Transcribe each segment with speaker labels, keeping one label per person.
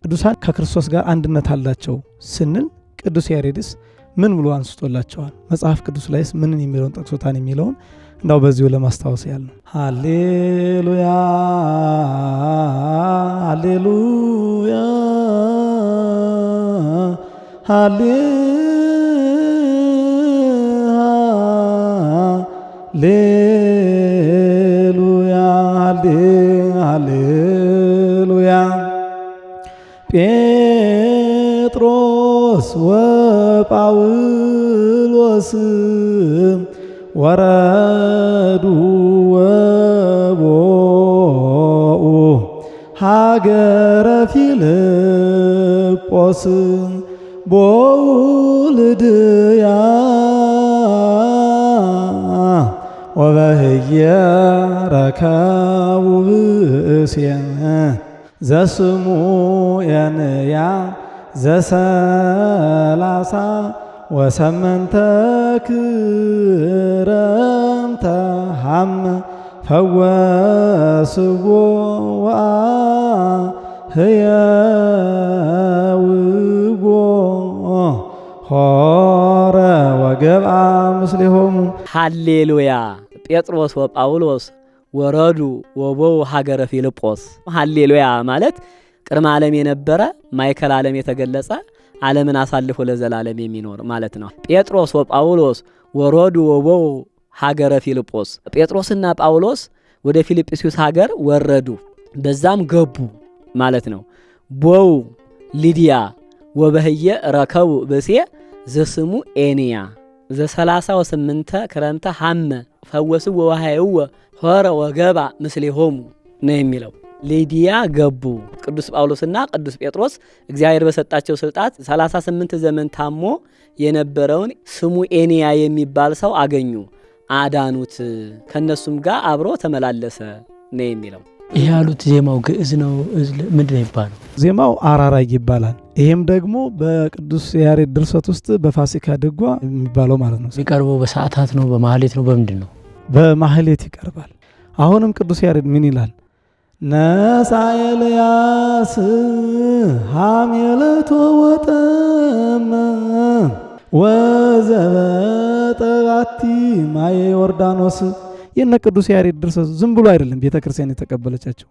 Speaker 1: ቅዱሳን ከክርስቶስ ጋር አንድነት አላቸው ስንል ቅዱስ ያሬድስ ምን ብሎ አንስቶላቸዋል? መጽሐፍ ቅዱስ ላይስ ምንን የሚለውን ጠቅሶታን የሚለውን እንዳው በዚሁ ለማስታወስ ያህል ነው። ሃሌሉያ ሃሌሉያ ሃሌሉያ ሃሌሉያ ጴጥሮስ ወጳውሎስ ወረዱ ወቦኡ ሀገረ ፊልጶስ ቦውልድያ ወበህየ ረከቡ ብእሴ ዘስሙ የንያ ዘሰላሳ ወሰመንተ ክረምተ ሐመ ፈወስዎ ወአህየውዎ ሖረ ወገብአ ምስሌሆሙ።
Speaker 2: ሃሌሉያ። ጴጥሮስ ወጳውሎስ ወረዱ ወቦው ሀገረ ፊልጶስ። ሃሌሉያ ማለት ቅድመ ዓለም የነበረ ማእከለ ዓለም የተገለጸ ዓለምን አሳልፎ ለዘላለም የሚኖር ማለት ነው። ጴጥሮስ ወጳውሎስ ወረዱ ወቦው ሀገረ ፊልጶስ። ጴጥሮስና ጳውሎስ ወደ ፊልጵስዩስ ሀገር ወረዱ፣ በዛም ገቡ ማለት ነው። ቦው ሊዲያ ወበህየ ረከቡ ብእሴ ዘስሙ ኤንያ ዘሰላሳ ወስምንተ ክረምተ ሐመ ፈወስዎ ወሃየወ ሖረ ወገባ ምስሌሆሙ ነው የሚለው። ሊዲያ ገቡ። ቅዱስ ጳውሎስና ቅዱስ ጴጥሮስ እግዚአብሔር በሰጣቸው ስልጣት 38 ዘመን ታሞ የነበረውን ስሙ ኤንያ የሚባል ሰው አገኙ፣ አዳኑት። ከነሱም ጋር አብሮ ተመላለሰ ነው የሚለው።
Speaker 3: ይህ ያሉት ዜማው ግዕዝ ነው። ምንድን ነው ይባለው?
Speaker 1: ዜማው አራራይ ይባላል። ይሄም ደግሞ በቅዱስ ያሬድ ድርሰት ውስጥ በፋሲካ ድጓ የሚባለው ማለት ነው።
Speaker 3: የሚቀርበው በሰዓታት ነው፣ በማህሌት ነው፣ በምንድን ነው?
Speaker 1: በማህሌት ይቀርባል። አሁንም ቅዱስ ያሬድ ምን ይላል? ነሳ ኤልያስ ሐሜለቶ ወጠመ ወዘበጠ ባቲ ማየ ዮርዳኖስ። የነ ቅዱስ ያሬድ ድርሰት ዝም ብሎ አይደለም ቤተ ክርስቲያን የተቀበለቻቸው።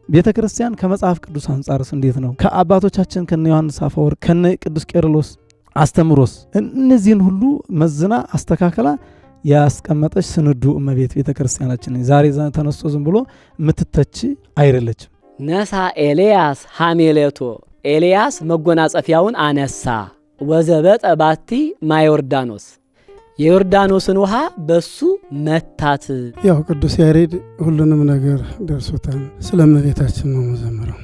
Speaker 1: ቤተ ክርስቲያን ከመጽሐፍ ቅዱስ አንጻርስ እንዴት ነው? ከአባቶቻችን ከነ ዮሐንስ አፈወርቅ ከነ ቅዱስ ቄርሎስ አስተምሮስ እነዚህን ሁሉ መዝና አስተካከላ ያስቀመጠች ስንዱ እመቤት ቤተ ክርስቲያናችን ዛሬ ተነስቶ ዝም ብሎ የምትተች አይደለችም።
Speaker 2: ነሳ ኤልያስ ሐሜሌቶ፣ ኤልያስ መጎናጸፊያውን አነሳ። ወዘበጠ ባቲ ማዮርዳኖስ፣ የዮርዳኖስን ውሃ በሱ መታት።
Speaker 4: ያው ቅዱስ ያሬድ ሁሉንም ነገር ደርሶታል። ስለ እመቤታችን ነው መዘምረው።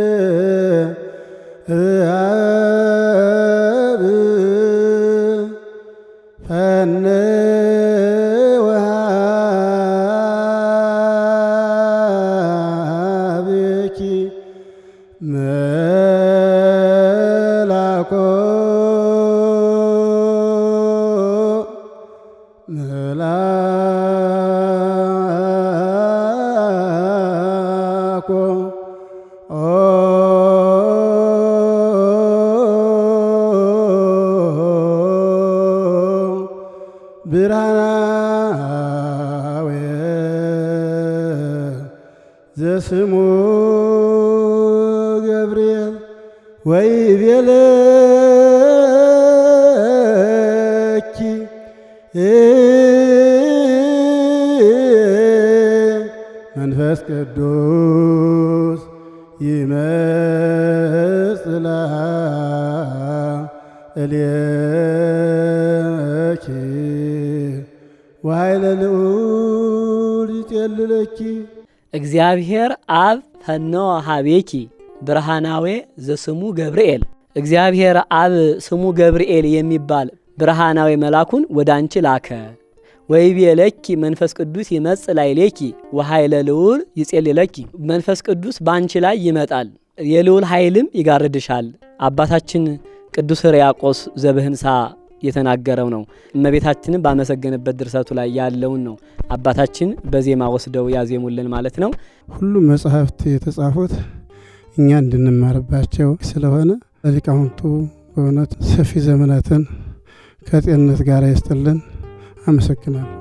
Speaker 4: እግዚአብሔር አብ ፈነወ ኀቤኪ መላኮ መላኮ ብርሃናዊ ዘስሙ ገብርኤል ወይቤለኪ መንፈስ ቅዱስ ይመጽእ እሌኪ ወኃይለ ልዑል ይጼልለኪ።
Speaker 2: እግዚአብሔር አብ ፈነወ ሀቤኪ ብርሃናዌ ዘስሙ ገብርኤል። እግዚአብሔር አብ ስሙ ገብርኤል የሚባል ብርሃናዊ መላኩን ወደ አንቺ ላከ። ወይቤለኪ መንፈስ ቅዱስ ይመጽእ ላዕሌኪ ወኃይለ ልዑል ይጼልለኪ። መንፈስ ቅዱስ በአንቺ ላይ ይመጣል፣ የልዑል ኃይልም ይጋርድሻል። አባታችን ቅዱስ ሕርያቆስ ዘብህንሳ የተናገረው ነው። እመቤታችንን ባመሰገነበት ድርሰቱ ላይ ያለውን ነው አባታችን በዜማ ወስደው ያዜሙልን ማለት ነው።
Speaker 4: ሁሉም መጽሐፍት የተጻፉት እኛ እንድንማርባቸው ስለሆነ ሊቃውንቱ በእውነት ሰፊ ዘመናትን ከጤንነት ጋር ይስጥልን። አመሰግናለሁ።